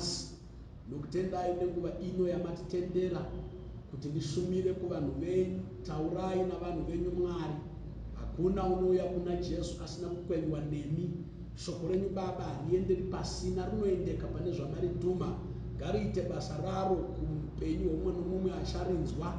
nanhasi. Ndokutendai nenguva ino yamatitendera kuti ndishumire kuvanhu venyu. Taurai navanhu venyu Mwari. Hakuna unouya kuna Jesu asina kukweviwa nemi. Shoko renyu Baba harienderi pasina, rinoendeka pane zvamarituma. Ngariite basa raro kuupenyu hwomumwe nomumwe acharinzwa.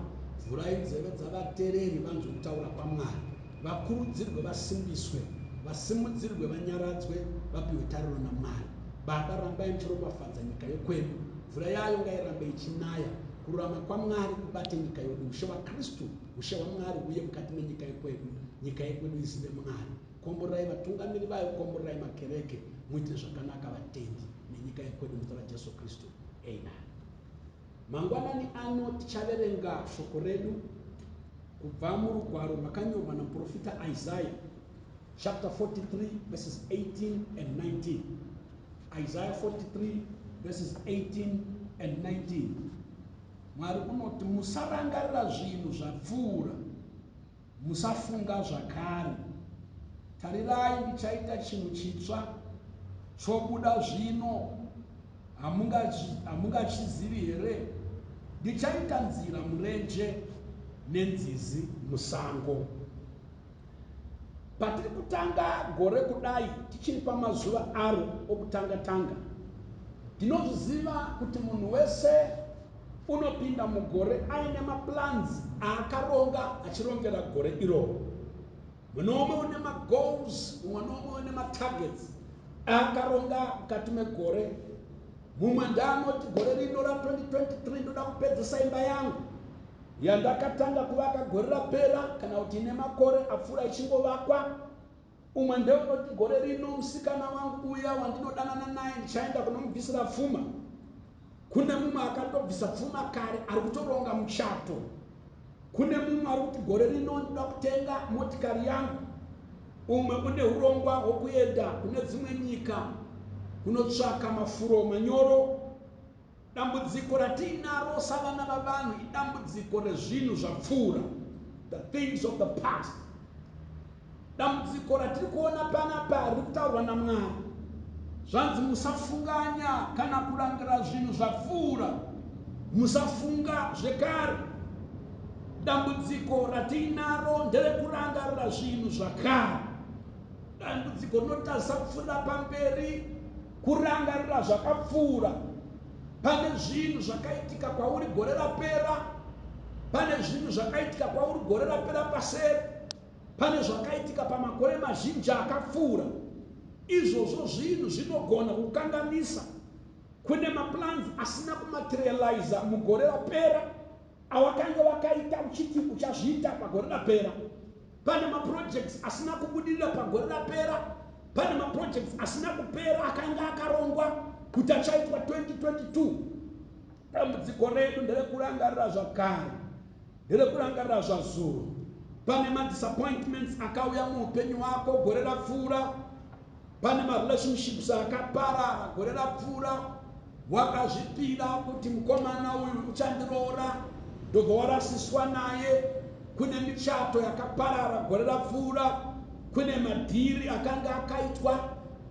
Vhurai nzeve dzavatereri vanzwe kutaura kwaMwari. Vakurudzirwe vasimbiswe, vasimudzirwe vanyaradzwe, vapiwe tariro naMwari. Baba rambai muchiropafadza nyika yokwedu. Mvura yayo ngairambe ichinaya. Kururama kwaMwari kubate nyika yodu. Ushe waKristu, ushe hwaMwari huuye mukati menyika yekwedu. Nyika yekwedu izive Mwari. Komborerai vatungamiri vayo, komborerai makereke, muite zvakanaka vatendi nenyika yekwedu muzita raJesu Kristu. Amen. Mangwanani ano tichaverenga shoko redu kubva murugwaro rwakanyorwa namuprofita Isaiah chapter 43 verses 18 and 19. Isaiah 43 verses 18 and 19. Mwari unoti musarangarira zvinhu zvapfuura, musafunga zvakare. Tarirai ndichaita chinhu chitsva chobuda zvino, hamungachizivi here? Ndichaita nzira murenje nenzizi musango. Patiri kutanga gore kudai tichiri pamazuva aro okutanga tanga, ndinozviziva kuti munhu wese unopinda mugore aine maplans aakaronga achirongera gore iroro. Mumwe noumwe une magoals, mumwe noumwe une matargets aakaronga mukati megore. Mumwe ndaanoti gore rino ra2023 ndoda kupedzisa imba yangu yandakatanga kuvaka gore rapera kana kuti ine makore apfuura ichingovakwa. Umwe ndeunoti gore rino musikana wangu uya wandinodanana naye ndichaenda kunomubvisira pfuma. Kune mumwe akatobvisa pfuma kare ari kutoronga muchato. Kune mumwe ari kuti gore rino ndinoda kutenga motikari yangu. Umwe une urongwa hwokuenda kune dzimwe nyika kunotsvaka mafuro manyoro. Dambudziko ratiinaro savana vavanhu idambudziko rezvinhu zvapfuura, the things of the past. Dambudziko ratiri kuona panapa riri kutaurwa naMwari. Zvanzi musafunganya kana kurangira zvinhu zvapfuura, musafunga zvekare. Dambudziko ratiinaro nderekurangarira zvinhu zvakare. Dambudziko rinotadzisa kupfuurira pamberi kurangarira zvakapfuura. Pane zvinhu zvakaitika kwauri gore rapera, pane zvinhu zvakaitika kwauri gore rapera paseri, pane zvakaitika pamakore mazhinji akapfuura. Izvozvo zvinhu zvinogona kukanganisa. Kune maplans asina kumaterializa mugore rapera awakange wakaita uchiti uchazviita pagore rapera. Pane maprojects asina kubudirira pagore rapera. Pane maprojects asina kupera akanga akarongwa kuti achaitwa 2022. Dambudziko redu nderekurangarira zvakare, nderekurangarira zvazuro. Pane madisappointments akauya muupenyu hwako gore rapfuura. Pane marelationships akaparara gore rapfuura. Wakazvipira kuti mukomana uyu uchandiroora ndobva warasiswa naye. Kune michato yakaparara gore rapfuura. Kune madhiri akanga akaitwa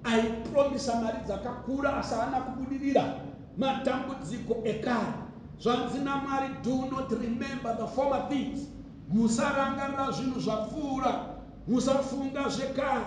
aipromisa mari dzakakura asi haana kubudirira. Matambudziko ekare. Zvanzi naMwari, do not remember the former things. Musarangarira zvinhu zvapfuura. Musafunga zvekare.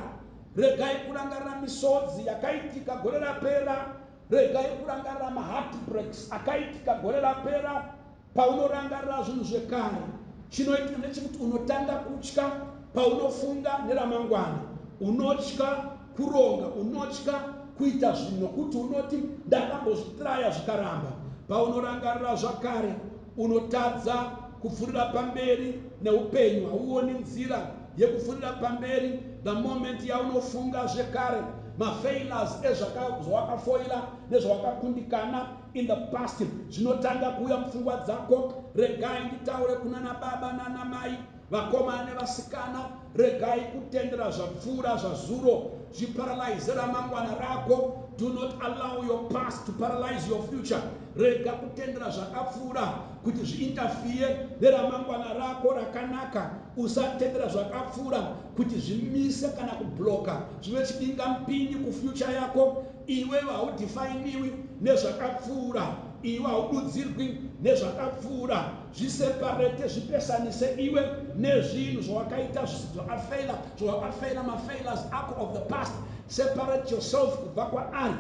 Regai kurangarira misodzi yakaitika gore rapera. Regai kurangarira maheartbreaks akaitika gore rapera. Paunorangarira zvinhu zvekare, chinoitika ndechekuti unotanga kutya paunofunga neramangwana. Unotya kuronga, unotya kuita zvinhu nokuti unoti ndakambozvitraya zvikaramba. Paunorangarira zvakare, unotadza kupfuurira pamberi neupenyu, hauoni nzira yekupfuurira pamberi. The moment yaunofunga zvekare mafailures ezvawakafoila nezvawakakundikana in the past zvinotanga kuuya mupfungwa dzako. Regai nditaure kunana baba nana mai, vakomana nevasikana, regai kutendera zvapfuura zvazuro zviparalyze ramangwana rako. Do not allow your past to paralyze your future. Rega kutendera zvakapfuura kuti zviinterfere neramangwana rako rakanaka. Usatendera zvakapfuura kuti zvimise kana kubloka zvive chidingamupinyi kufuture yako. Iwewe haudhifainiwi nezvakapfuura. Iwe haududzirwi nezvakapfuura. Zviseparate, zvipesanise iwe nezvinhu zvawakaita zvakafeila, zvawakafeila, mafailures ako of the past. Separate yourself kubva kwaari.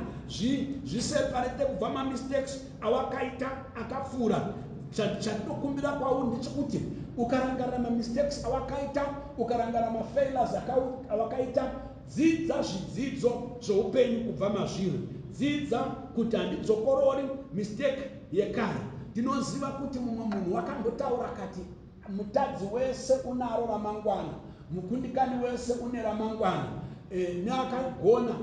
Zviseparate kubva mamistakes awakaita akapfuura. Chandinokumbira kwauri ndechekuti ukarangarira mamistakes awakaita, ukarangarira mafailures awakaita, dzidza zvidzidzo zveupenyu kubva mazviri. Dzidza kuti handidzokorori mistake yekare. Ndinoziva kuti mumwe munhu wakambotaura akati, mutadzi wese unaro ramangwana, mukundikani wese une ramangwana, neakagona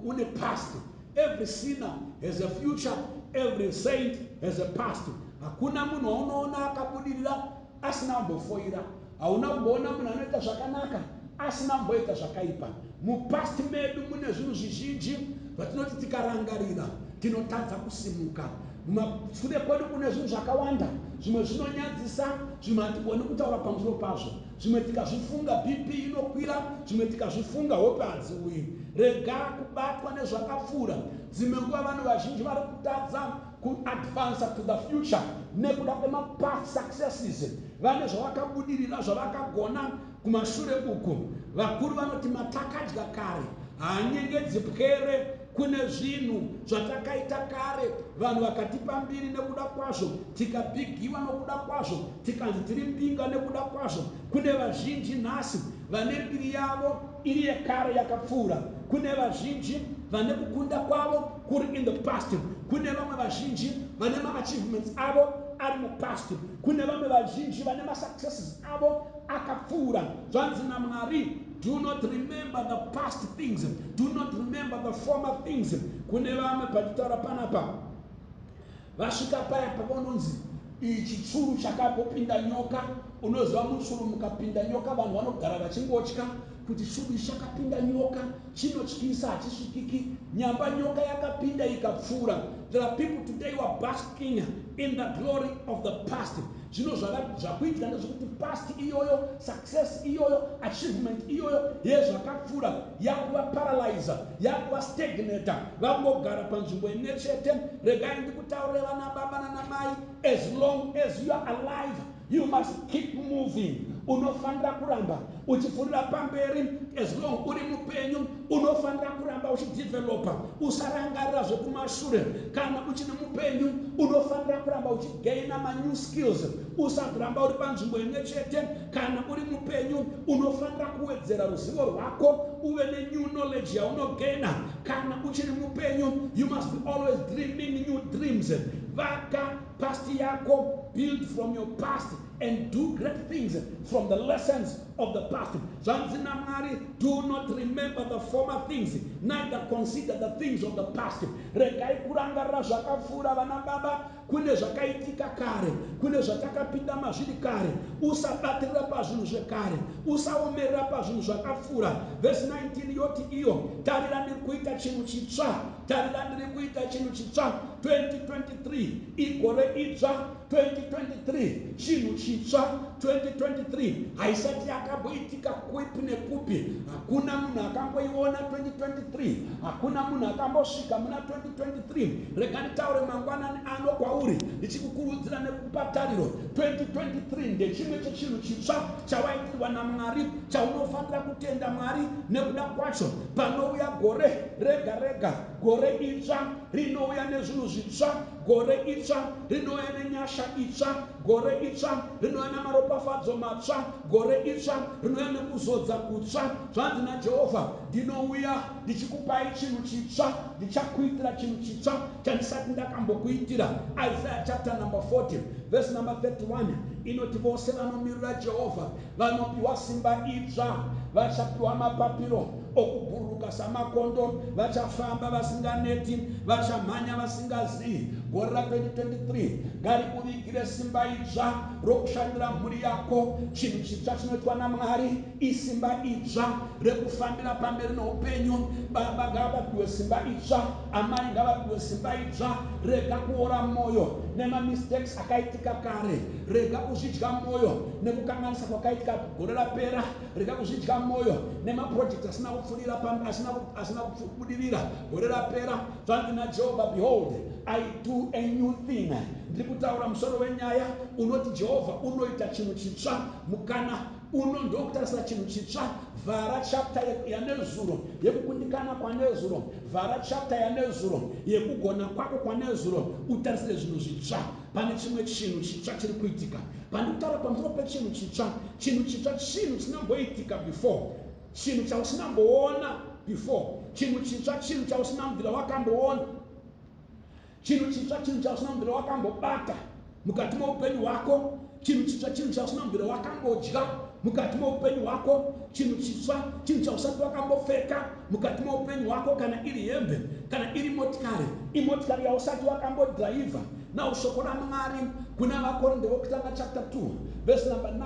une past. Every sinner has a future, every saint has a past. Hakuna munhu waunoona akabudirira asina kumbofoira. Hauna kumboona munhu anoita zvakanaka asina kumboita zvakaipa. Mupast medu mune zvinhu zvizhinji zvatinoti tikarangarira tinotadza kusimuka. Mumashure kwedu kune zvinhu zvakawanda, zvimwe zvinonyadzisa, zvimwe hatigoni kutaura pamusoro pazvo, zvimwe tikazvifunga BP inokwira, zvimwe tikazvifunga hope hadziuyi. Rega kubatwa nezvakapfuura. Dzimwe nguva vanhu vazhinji vari kutadza kuadvansa to the future nekuda kwemapast successes. Vane zvavakabudirira, zvavakagona kumashure uku. Vakuru vanoti matakadya kare haanyengedzi pwere. Kune zvinhu zvatakaita kare, vanhu vakatipa mbiri nekuda kwazvo, tikabhigiwa nokuda kwazvo, tikanzi tiri mbinga nekuda kwazvo. Kune vazhinji nhasi vane mbiri yavo iri yekare yakapfuura. Kune vazhinji vane kukunda kwavo kuri in the past. Kune vamwe vazhinji vane maachievements avo ari mupast. Kune vamwe vazhinji vane masuccesses avo akapfuura. Zvanzi naMwari, do not remember the past things, do not remember the former things. Kune vamwe patitaura panapa vasvika paya pavanonzi ichi churu chakambopinda nyoka. Unoziva muchuru mukapinda nyoka vanhu vanogara vachingotya kuti churu ichi chakapinda nyoka, chinotyisa, hachisvikiki. Nyamba nyoka yakapinda ikapfuura. There are people today who are basking in the glory of the past. Zvino zvakuitika ndezvekuti past iyoyo, success iyoyo, achievement iyoyo yezvakapfuura yakuva paralyzer, yakuva stagnator, vangogara panzvimbo imwe chete. Regai ndikutaurire, vana baba nanamai, as long as you are alive, you must keep moving. Unofanira kuramba uchipfuurira pamberi. As long uri mupenyu, unofanira kuramba uchidevelopa. Usarangarira zvekumashure. Kana uchiri mupenyu, unofanira kuramba uchigaina manew skills. Usaramba uri panzvimbo imwe chete. Kana uri mupenyu, unofanira kuwedzera ruzivo rwako, uve nenew knowledge yaunogaina. Kana uchiri mupenyu, you must be always dreaming new dreams. Vaka past yako, build from your past and do great things from the lessons of the past. Zvanzi naMwari, do not remember the former things, neither consider the things of the past. Regai kurangarira zvakapfuura. Vana baba, kune zvakaitika kare, kune zvatakapinda mazviri kare. Usabatirira pazvinhu zvekare, usaomerera pazvinhu zvakapfuura. Vhesi 19 yoti iyo, tarira ndiri kuita chinhu chitsva, tarira ndiri kuita chinhu chitsva. 2023 igore idzva. 2023 chinhu chitsva. 2023 haisati yakamboitika kupi nekupi. Hakuna munhu akamboiona 2023, hakuna munhu akambosvika muna 2023. Rega nditaure mangwanani ano kwauri ndichikukurudzira nekukupa tariro. 2023 ndechimwe chechinhu chitsva chawaitirwa naMwari, chaunofanira kutenda Mwari nekuda kwacho. Panouya gore rega rega, gore itsva rinouya nezvinhu zvitsva, gore itsva rinouya nenyasha itsva, gore itsva rinouya namaropafadzo matsva, gore itsva rinouya nekuzodza kutsva. Zvanzi naJehovha, ndinouya ndichikupai chinhu chitsva, ndichakuitira chinhu chitsva chandisati ndakambokuitira. Isaiah chapter number 40 verse number 31 inoti, vose vanomirira Jehovha vanopiwa simba idzva, vachapiwa mapapiro okubhururuka samakondo, vachafamba vasinganeti, vachamhanya vasingazivi. Gore ra2023 ngarikuvigire simba idzva rokushandira mhuri yako. Chinhu chitsva chinoitwa naMwari isimba idzva rekufambira pamberi noupenyu. Baba ngavapiwe simba idzva, amai ngavapiwe simba idzva. Rega kuora mwoyo nemamistakes akaitika kare. Rega kuzvidya mwoyo nekukanganisa kwakaitika gore rapera. Rega kuzvidya mwoyo nemaproject asina kupfuurira. asina kubudirira gore rapera. Zvanzi naJehovha, behold, I do a new thing. Ndiri kutaura musoro wenyaya unoti Jehovha unoita chinhu chitsva. Mukana uno ndokutarisira chinhu chitsva. Vhara chapter yanezuro yekukundikana kwanezuro, vhara chapter yanezuro yekugona kwako kwanezuro, utarisire zvinhu zvitsva. Pane chimwe chinhu chitsva chiri kuitika. Pandikutaura pamusoro pechinhu chitsva, chinhu chitsva chinhu chisinamboitika before, chinhu chausinamboona before. Chinhu chitsva chinhu chausina mubvira wakamboona. Chinhu chitsva chinhu chausina mubvira wakambobata mukati meupenyu hwako. Chinhu chitsva chinhu chausina mubvira wakambodya mukati meupenyu hwako. Chinhu chitsva chinhu chausati wakambopfeka mukati meupenyu hwako, kana iri hembe, kana iri motikari, imotikari yausati wakambodhiraivha. Now shoko raMwari kuna vaKorinde vokutanga chapter 2 verse number 9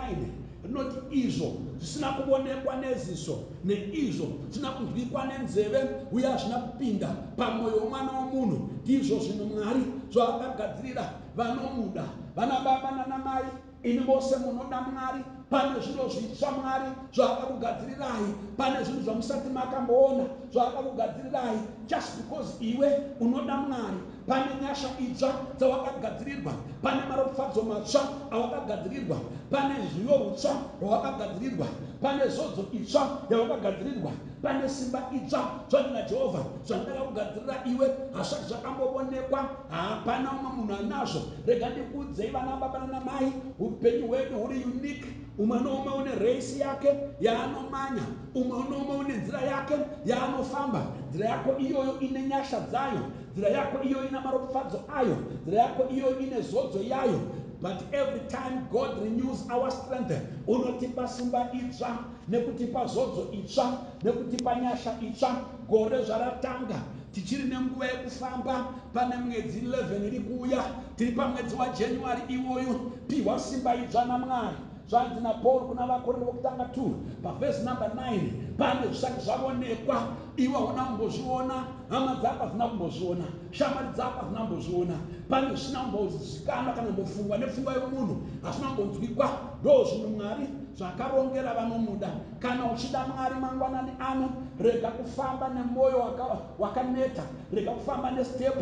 rinoti, izvo zvisina kuonekwa neziso, neizvo zvisina kunzwikwa nenzeve, uye hazvina kupinda pamwoyo womwana womunhu, ndizvo zvinhu Mwari zvaakagadzirira vanomuda. Vana baba nanamai, imi vose munoda Mwari, pane zviro zvitsva Mwari zvaakakugadzirirai. Pane zvinhu zvamusati makamboona zvaakakugadzirirai just because iwe unoda Mwari. Pane nyasha itsva dzawakagadzirirwa, pane maropafadzo matsva awakagadzirirwa, pane zviyo rutsva rwawakagadzirirwa, pane zodzo itsva yawakagadzirirwa, pane simba itsva. Zvanzi naJehovha, zvandakakugadzirira iwe hazvisati zvakambovonekwa, hapana umwe munhu anazvo. Rega ndikuudzei, vana baba nanamai, upenyu hwedu huri unique. Umwe noumwe une race yake yaanomanya, umwe noumwe une nzira yake yaanofamba. Nzira yako iyoyo ine nyasha dzayo, nzira yako iyoyo ina maropafadzo ayo, nzira yako iyoyo ine zodzo yayo. But every time God renews our strength, unotipa simba itsva, nekutipa zodzo itsva, nekutipa nyasha itsva. Gore zvaratanga, tichiri nenguva yekufamba. Pane mwedzi 11 iri kuuya, tiri pamwedzi waJanuary iwoyu. Piwa simba idzva naMwari. Zvanzi naPaul kuna vaKorinde vokutanga 2 pavhesi number 9, pane zvisati zvavonekwa. Iwe hauna kumbozviona, hama dzako hadzina kumbozviona, shamwari dzako hadzina kumbozviona. Pane zvisina kumbozikanwa kana kumbofungwa nepfungwa yomunhu, hazvina kumbonzwikwa. Ndo zvinhu Mwari zvakarongera vanomuda. Kana uchida Mwari mangwanani ano, rega kufamba nemwoyo wakaneta, rega kufamba nestep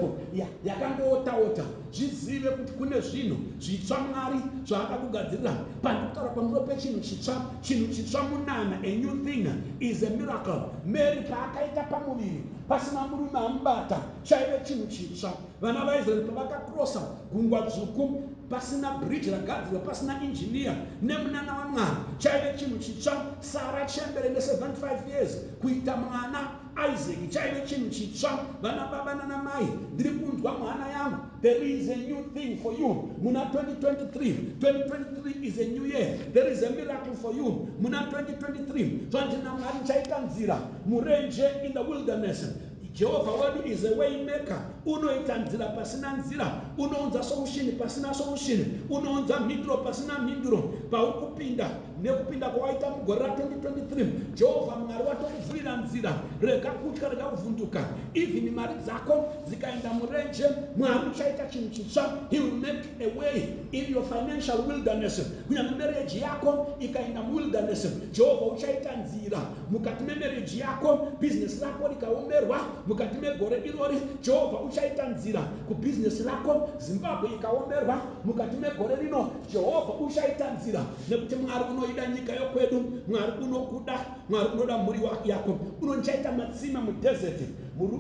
yakangoota-ota. Zvizive kuti kune zvinhu zvitsva Mwari zvaakakugadzirira. Pandikutaura pamusoro pechinhu chitsva, chinhu chitsva munana. A new thing is a miracle. Mary paakaita pamuviri pasina murume amubata, chaive chinhu chitsva. Vana vaIsraeri pavakakrosa Gungwa Dzvuku pasina bridge ragadzirwa, pasina injiniya, nemunana waMwari, chaive chinhu chitsva. Sara chembere ne75 years kuita mwana Isaac, chaive chinhu chitsva. Vana baba nana mai, ndiri kunzwa mwana yangu, there is a new thing for you muna 2023. 2023 is a new year. There is a miracle for you muna 2023. Zvanzi naMwari, ndichaita nzira murenje, in the wilderness. Jehovha wedu is a way maker. Unoita nzira pasina nzira, unounza solution pasina solution, unounza mhinduro pasina mhinduro. Pauri kupinda nekupinda kwawaita mugore ra2023, Jehovha Mwari watokuvhurira nzira. Rega kutya, rega kuvhunduka. Even mari dzako dzikaenda murenje, Mwari uchaita chinhu chitsva. He will make a way in your financial wilderness. Kunyange marriage yako ikaenda muwilderness, Jehovha uchaita nzira mukati memarriage yako. Bhizinesi rako rikaomerwa mukati megore irori, Jehovha uchaita nzira kubhizinesi rako. Zimbabwe ikaomerwa mukati megore rino, Jehovha uchaita nzira, nekuti Mwari unoida nyika yokwedu. Mwari unokuda, Mwari unoda mhuri yako. Unondichaita matsime mudesert.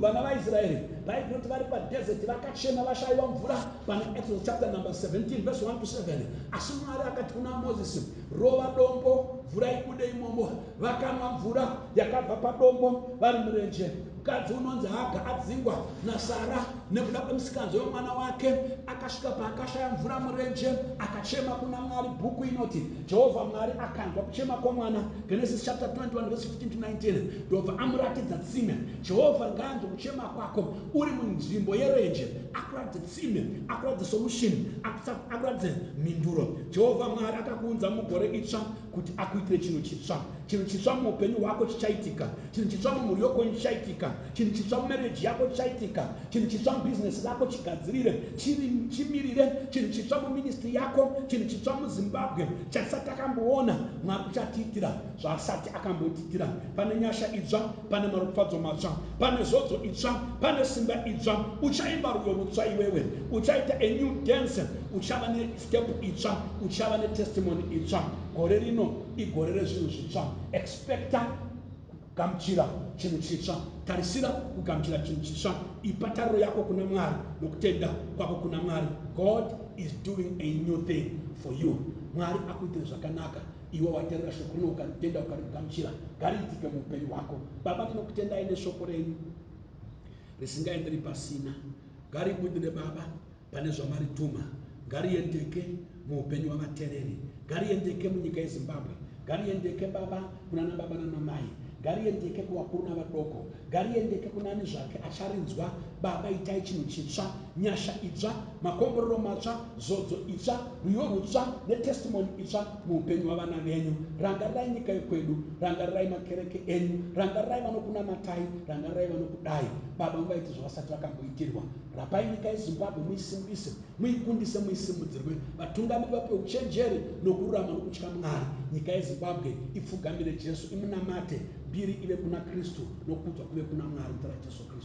Vana vaIsraeri, Bhaibheri inoti vari padesert vakachema vashayiwa mvura, pana Exodus chapter number 17 verse 1 to 7. Asi Mwari akati kuna Mozisi, rova dombo, mvura ibude imomo. Vakanwa mvura yakabva padombo vari murenje. Mukadzi unonzi Haga, adzingwa naSara nekuda kwemusikanzo wemwana wake, akasvika paakashaya mvura murenje, akachema kuna Mwari. Bhuku inoti Jehovha Mwari akanzwa kuchema kwomwana, Genesis chapter 21 verse 15 to 19, ndobva amuratidza tsime. Jehovha ngaanzwe kuchema kwako uri munzvimbo yerenje, akuratidze tsime, akuratidze solution, akuratidze mhinduro. Jehovha Mwari akakuunza mugore itsva kuti akuitire chinhu chitsva. Chinhu chitsva muupenyu hwako chichaitika, chinhu chitsva mumhuri yokwenyu chichaitika, chinhu chitsva mumarriage yako chichaitika, chinhu chitsva. mubhizinesi rako chigadzirire, chimirire, chinhu chitsva muministry yako, chinhu chitsva muZimbabwe chatisati takamboona. Mwari uchatiitira zvaasati akambotiitira. Pane nyasha idzva, pane maropafadzo matsva, pane zodzo itsva, pane simba idzva. Uchaimba rwiyo rutsva iwewe, uchaita a new dance, uchava nestep itsva, uchava netestimony itsva. Gore rino igore rezvinhu zvitsva. Expecta kugamuchira chinhu chitsva, tarisira kugamuchira chinhu chitsva. Ipa tariro yako kuna Mwari nokutenda kwako kuna Mwari. God is doing a new thing for you. Mwari akuitire zvakanaka. Iwe waterera shoko rino ukaritenda ukarigamuchira, ngariitike muupenyu hwako. Baba, ndinokutendai neshoko renyu risingaenderi pasina. Ngaribudire, Baba, pane zvamarituma. Ngariendeke muupenyu hwavatereri, ngariendeke munyika yeZimbabwe, ngariendeke, Baba, kunana baba nanamai, ngariendeke kuvakuru navadoko, ngariendeke kunani zvake acharinzwa. Baba, itai chinhu chitsva, nyasha itsva, makomborero matsva, zodzo itsva, rwiyo rutsva netestimony itsva muupenyu hwavana venyu. Rangarirai nyika yekwedu, rangarirai makereke enyu, rangarirai vanokunamatai, rangarirai vanokudai. Baba, muvaite zvavasati vakamboitirwa. Rapai nyika yeZimbabwe, muisimbise, muikundise, muisimudzirwe. Vatungamiri vape uchenjeri nokururama nokutya Mwari. Nyika yeZimbabwe ipfugamire Jesu, imunamate. Mbiri ive kuna Kristu nokukudzwa kuve kuna Mwari, muzita raJesu Kristu.